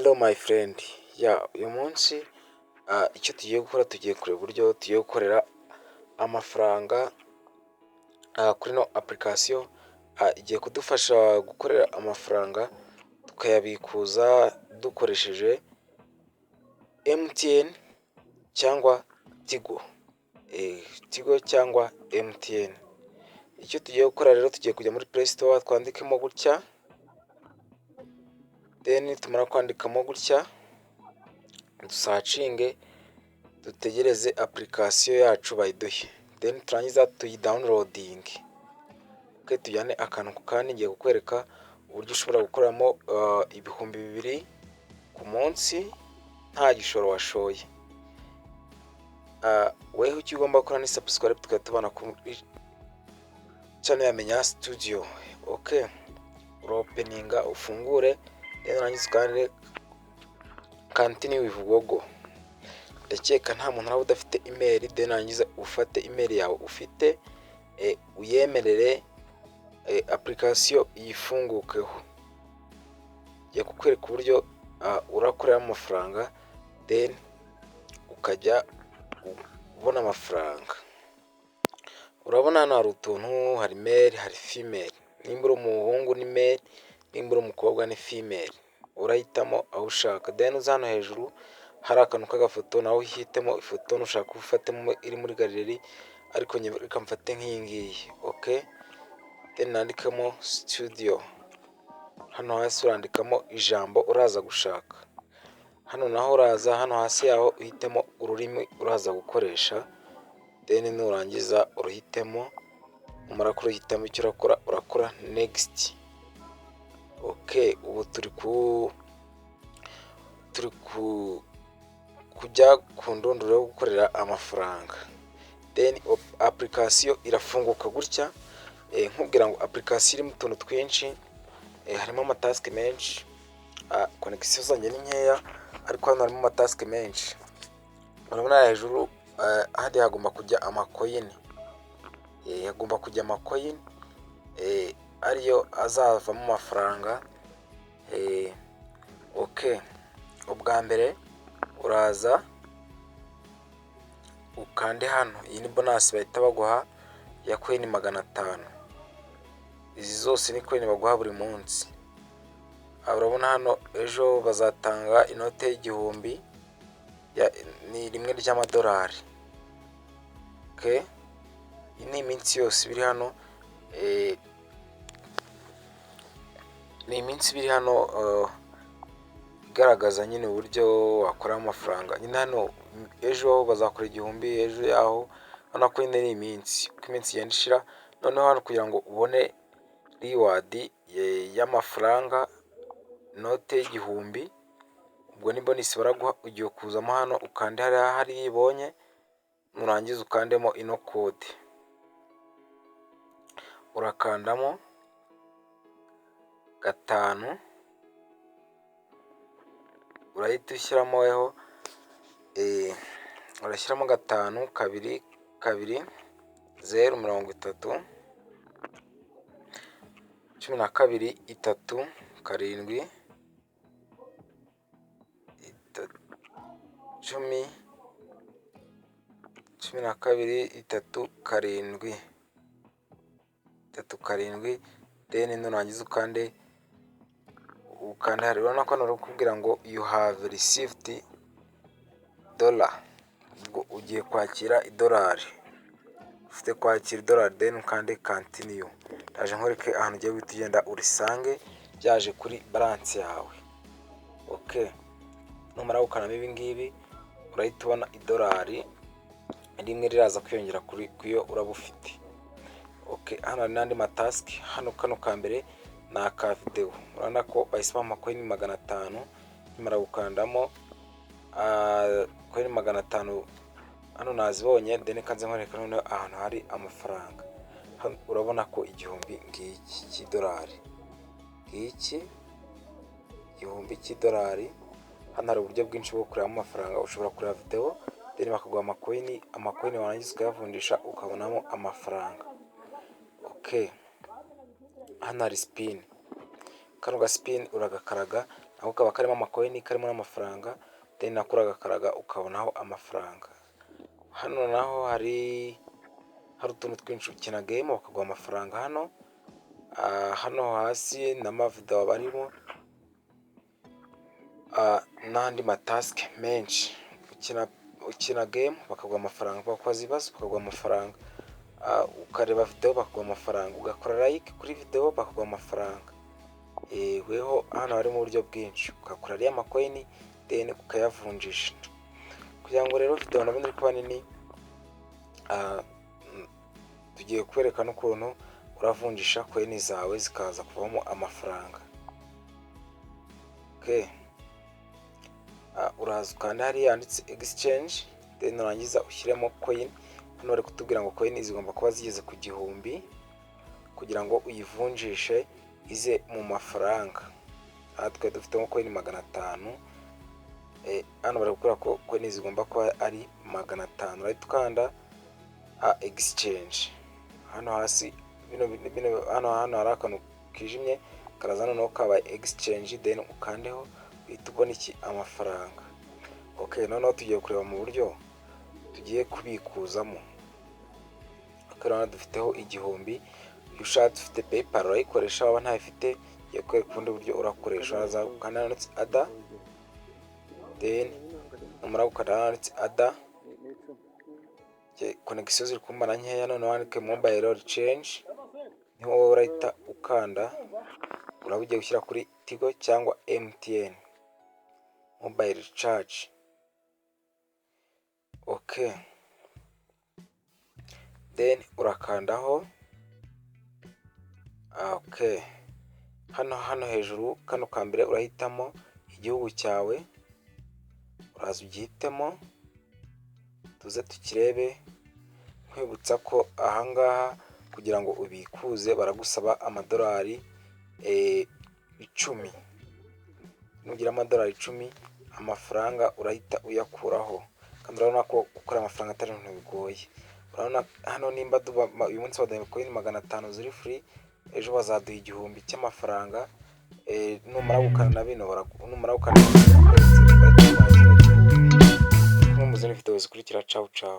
Hello my friend, yeah, uyu munsi icyo tugiye gukora, tugiye kureba uburyo tugiye gukorera amafaranga kuri ino application igiye kudufasha gukorera amafaranga tukayabikuza dukoresheje MTN cyangwa Tigo, Tigo cyangwa MTN. Icyo tugiye gukora rero, tugiye kujya muri Play Store, twandikemo gutya, then nitumara kwandikamo gutya dusearchinge, dutegereze application yacu bayiduhe, then turangiza tuyidownloadinge. Tujyane akantu ku kandi, ngiye kukwereka uburyo ushobora gukoramo 2000 ku munsi nta gishoro washoye. Weho icyo ugomba gukora ni subscribe, tukajya tubana kuri channel ya Menya Studio. Okay, uropeninga ufungure, then urangiza ukande continue with Google. Ndakeka nta muntu uraba udafite email, then urangiza ufate email yawe ufite, uyemerere application yifungukeho. Ngiye kukwereka uburyo urakoreramo amafaranga, then ukajya ubona amafaranga. Urabona hano hari utuntu, hari male, hari female. Nimba uri umuhungu ni male, nimba uri umukobwa ni female. Urahitamo aho ushaka. Then uze hano hejuru hari akantu k'agafoto, nawe uhitemo ifoto, nushaka ufatemo iri muri gallery, ariko reka mfate nk'iyi ngiyi. Okay, then nandikemo studio. Hano hasi urandikamo ijambo uraza gushaka. Hano naho uraza hano hasi yaho uhitemo ururimi uraza gukoresha, then nurangiza uruhitemo, numara kuruhitamo icyo urakora, urakora next. Okay, ubu turi kujya ku ndunduro yo gukorera amafaranga. Then application irafunguka gutya, nkubwira ngo application irimo utuntu twinshi, harimo amatask menshi, connexion zanjye ni nkeya, ariko hano harimo amatask menshi. Urabona hejuru hariya hagomba kujya amacoin, hagomba kujya amacoin ariyo azavamo amafaranga. Okay, ubwa mbere uraza ukande hano, iyi ni bonus bahita baguha ya coin 500. Izi zose ni coin baguha buri munsi. Urabona hano ejo bazatanga inote y'1000, ni rimwe ry'amadolari. Okay, iyi ni iminsi yose iri hano, ni iminsi ibiri hano igaragaza nyine uburyo wakoramo amafaranga. Nyine hano ejo bazakora 1000, ejo yaho, urabona ko nyine ni iminsi, uko iminsi igenda ishira. Noneho hano kugira ngo ubone reward y'amafaranga, inote y'1000, ubwo ni bonus baraguha, ugiye kuzamo hano ukande hariya hariya ubonye, nurangiza ukandemo ino code. Urakandamo 5, urahita ushyiramo weho, urashyiramo 5 2 2 0 30 12 3 7 10 12 3 7 3 7, then nurangiza ukande hariya. Urabona ko hano bari kukubwira ngo "You have received dollar", ubwo ugiye kwakira idolari, ufite kwakira idolari, then ukande continue. Ndaje nkwereke ahantu ugiye guhita ugenda urisange byaje kuri balance yawe. Okay, numara gukandamo ibi ngibi urahita ubona idolari rimwe riraza kwiyongera kuri kuyo uraba ufite. Okay, hano hari n'andi matask. Hano kano ka mbere ni aka videwo, urabona ko bahise bampa coin 500 nkimara gukandamo. Coin 500 hano nazibonye, then kanze nkwereka noneho ahantu hari amafaranga. Hano urabona ko 1000 ngiki cy'idolari, ngiki 1000 cy'idolari. Hano hari uburyo bwinshi bwo kurebamo amafaranga. Ushobora kureba videwo, then bakaguha amacoin, amacoin warangiza ukayavunjisha ukabonamo amafaranga. Okay, hano hari spin, kano gaspin uragakaraga. Nako kaba karimo amacoin, karimo n'amafaranga, then nako uragakaraga ukabonaho amafaranga. Hano naho hari utuntu twinshi, ukina game bakaguha amafaranga hano. Hano hasi n'amavideo aba arimo n'andi matask menshi. Ukina game bakaguha amafaranga, bakakubaza ibibazo bakaguha amafaranga, ukareba video bakaguha amafaranga, ugakora like kuri video bakaguha amafaranga. Weho hano harimo uburyo bwinshi, ugakora ariya macoin, then ukayavunjisha. Kugira ngo rero video ndabona iri kuba nini, tugiye kwereka n'ukuntu uravunjisha coin zawe zikaza kuvamo amafaranga. Okay. Uraza ukanda hariya handitse exchange, then nurangiza ushyiremo coin. Hano bari kutubwira ngo coin zigomba kuba zigeze ku 1000 kugira ngo uyivunjishe ize mu mafaranga. Aha twari dufitemo coin 500. Hano bari kukubwira ko coin zigomba kuba ari 500. Urahita ukanda exchange. Hano hasi bino hano hari akantu kijimye karaza noneho kabaye exchange, then ukandeho uhita ubona iki? Amafaranga. Okay, noneho tugiye kureba mu buryo tugiye kubikuzamo. Okay, urabona dufiteho 1000. Iyo ushatse ufite PayPal urayikoresha, waba ntayifite ngiye kwereka ubundi buryo urakoresha. Uraza ukanda handitse other, then numara gukanda handitse other, connection ziri kumbana nkeya, noneho wandike mobile recharge, niho wowe urahita ukanda, uraba ugiye gushyira kuri Tigo cyangwa MTN mobile recharge. Okay, then urakandaho. Okay, hano hejuru kano ka mbere urahitamo igihugu cyawe, uraza ugihitemo, tuze tukirebe. Nkwibutsa ko ahangaha kugira ngo ubikuze baragusaba amadolari 10. Nugira amadolari 10, amafaranga urahita uyakuraho, kandi urabona ko gukora amafaranga atari ibintu bigoye. Urabona hano nimba uyu munsi baduhaye coin 500 ziri free, ejo bazaduha 1000 cy'amafaranga. Numara gukanda bino, numara gukanda bahita baguha kino 1000. Mu zindi video zikurikira, cawu cawu.